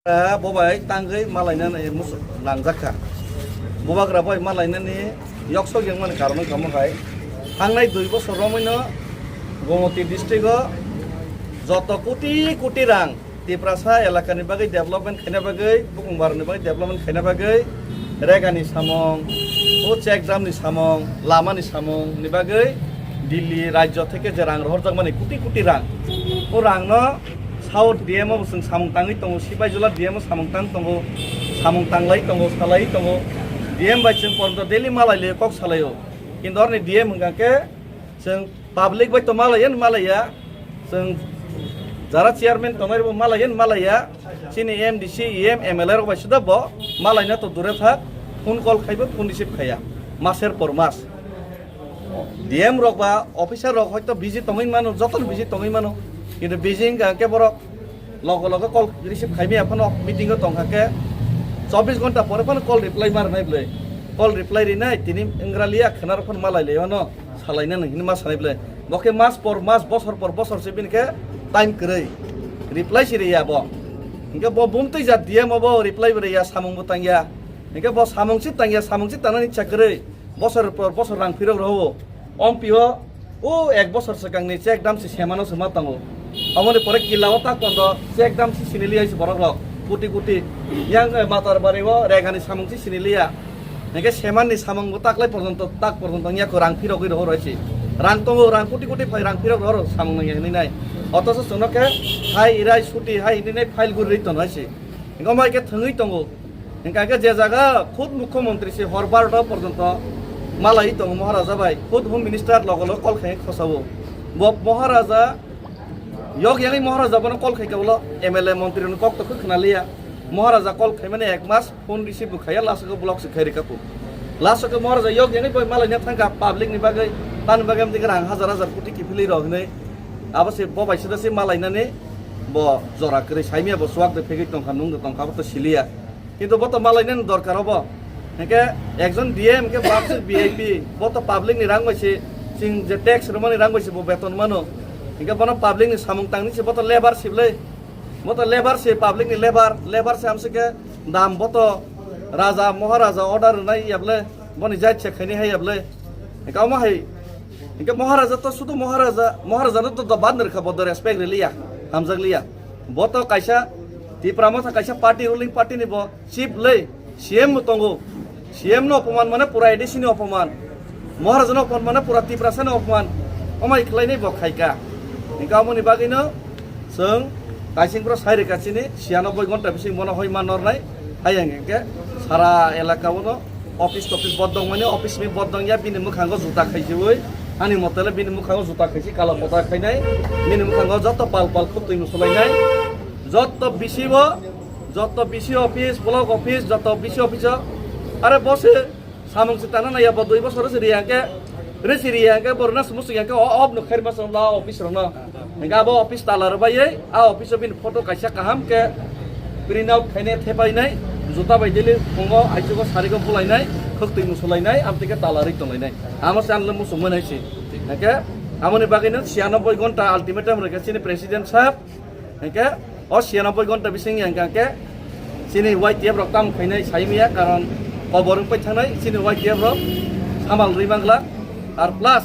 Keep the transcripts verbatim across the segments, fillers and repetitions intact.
Bubagra bo bai tangwi malainani mus-, nangjakha. Bubagra bai malainani yoksok yangmani karon wngkha omo hai. Thangnai dui bosor romwino Gomoti district o joto koti koti rang Tiprasa elakani bagwi development khaina bagwi, Bukhungbarni bagwi development khaina bagwi, regani samung, o check dam ni samung, lamani samung ni bagwi Delhi rajyo theke je rang rohorjakmani koti koti rang, o rangno South D M o bo chwng samung tangwi tongo, Sipaijala D M o samung tang tongo, samung tanglai tongo, salai tongo. D M bai chwng porjonto daily malai le kok salaio. Kintu orni D M hwnkha khe chwng public bai to malaiya, malaiya. Chwng jara chairman tongnai bo malaiya, malaiya. Chini M D C, E M, M L A rok bai suda bo malaina to dure thak. Phone call khaibo phone receive khaiya. Maser por mas. D M rok ba officer rok hoito busy tongwi mano, joto no busy tongwi mano. Kintu busy wngkha khe borok logo logo call receive khaimaya phano meeting o tongkha khe chobbish ghonta pore phano call reply ma rwnai bwle. Call reply rinai tini wngwra liya khwna rok phano malai lai mano salaina nang hini ma sanai bwle. Bo khe mas por mas, bosor por bosor se bini khe time kwrwi reply se riya bo. Hinkhe bo bumtwi jat D M o bo reply bo riya, samung bo tangya. Hinkhe bo samung se tangya, samung se tangnani ichha kwrwi. Bosor por bosor rang phirok rw o. Ompi o, o ek bosor swkangni check dam se semano se ma tongo. Omoni pore kila o tak kondo check dam se siniliya se borok rok. Kuti kuti. Yang, eh, Matar Bari o regani samung se siniliya. Hinkhe semanni samung bo taklai porjonto, tak porjonto wngya kho rang phirogwi rw o rw se. Rang tongo, rang kuti kuti phai rang phirok rw o rw samung nangya hinwi nai. Otoso chwngno khe hai irai suti hai hinwi nai file guri rwi tono hai se. Hinkhe omo hai khe thwngwi tongo. Hinkha khe je jaga khud mukhyamantri se hor barota porjonto malai tongo Maharaja bai, khud home minister logo logo call khai khosao. Bo Maharaja yok yangwi Maharaja bono call khai khe ulo M L A montri rokni kok to khna liya. Maharaja call khaimani ek mas phone receive bo khaiya, last o block se khai rikha phu. Last o Maharaja yok yangwi bai malaina thangkha public ni bagwi, tani bagwi amtwi rang hajar hajar koti kiphilwi rok hinwi. Abo se bo bai sida se malainani bo jora kwrwi saimya bo chuak de phegwi tongkha, nung de tongkha, abo to siliya. Kintu bo to malainani dorkar obo. Hinkhe ekjon D M hinkhe bapswk V I P, bo to public ni rang bai se, chwng je tax rwmani rang bai se bo beton mano. Hinkhe bono public ni samung tangni se bo to labour se bwle. Bo to labour se, public ni labour, labour se amsike dam bo to raja, maharaja order rwnai ya bwle, boni jai check khaini hai ya bwle. Hinkhe omo hai, hinkhe maharaja to sudu maharaja, maharaja no to doban rwkha, bo to respect riliya, hamjak liya. Bo to kaisa Tipra Motha kaisa party, ruling party ni bo chief le, C M bo tongo. C M no opoman mane pura A D C ni opoman. Maharaja no opoman mane pura Tiprasa ni opoman. Omai khlainai bo khaika. Hinkhe amoni bagwi no chwng kaising bro sai rwkha chini, siyanoboi ghonta bising bono hoi ma nornai. Hayang hinkhe sara elaka o no office topis bodong mani, office ni bodong ya, bini mwkhango juta khaijiwi. Ani motele bini mwkhango juta khaisi, kala pota khainai. Bini mwkhango joto pal pal khuk twi musulainai. Joto bisi bo, joto bisi office, block office, joto bisi office o. Are bo se samung se tana naiya bo dui bosor se riya hinkhe, resi riya hinkhe bo rwna sumusung hinkhe o, o, no khairma song la office rok no. Hinkhe abo office tala rwbaiwi, a office o bini photo kaisa kaham khe print out khainai thepainai, juta bai daily phungo, aichugo, sarigo bulainai, khwktwi musulainai, amtwi khe tala rwi tonglainai. Amo se ang le muchungmani hai se. Hinkhe amoni bagwi no siyanoboi ghonta ultimatum rwkha chini president sahab. Hinkhe o siyanoboi ghonta bising hinkhe chini Y T F rok tamo khainai saimaya, karon kobor wngpai thangnai chini Y T F rok samal rwi mangla. Ar plus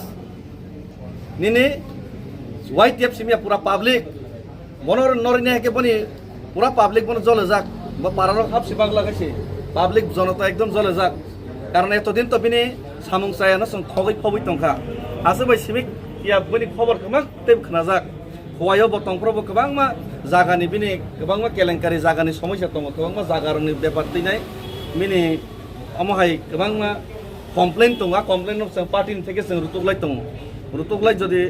nini Y T F simiya pura public. Bono norine hake boni pura public bono jolejak. Bo pararok hapsi bagla kaise public jonota ekdom jolejak. Karon etodin to bini samung chayano chwng khogwi phobwi tongkha. Aswk bai simik ya bini khobor kwbang tei khnajak. Huaio bo tongphro bo kwbangma jagani bini kwbangma kelenkari jagani somosya tongo, kwbangma jagarokni bepar twinai bini omo hai kwbangma complain tongo, a complain no chwng party ni theke chwng rutuklai tongo. Rutuklai jodi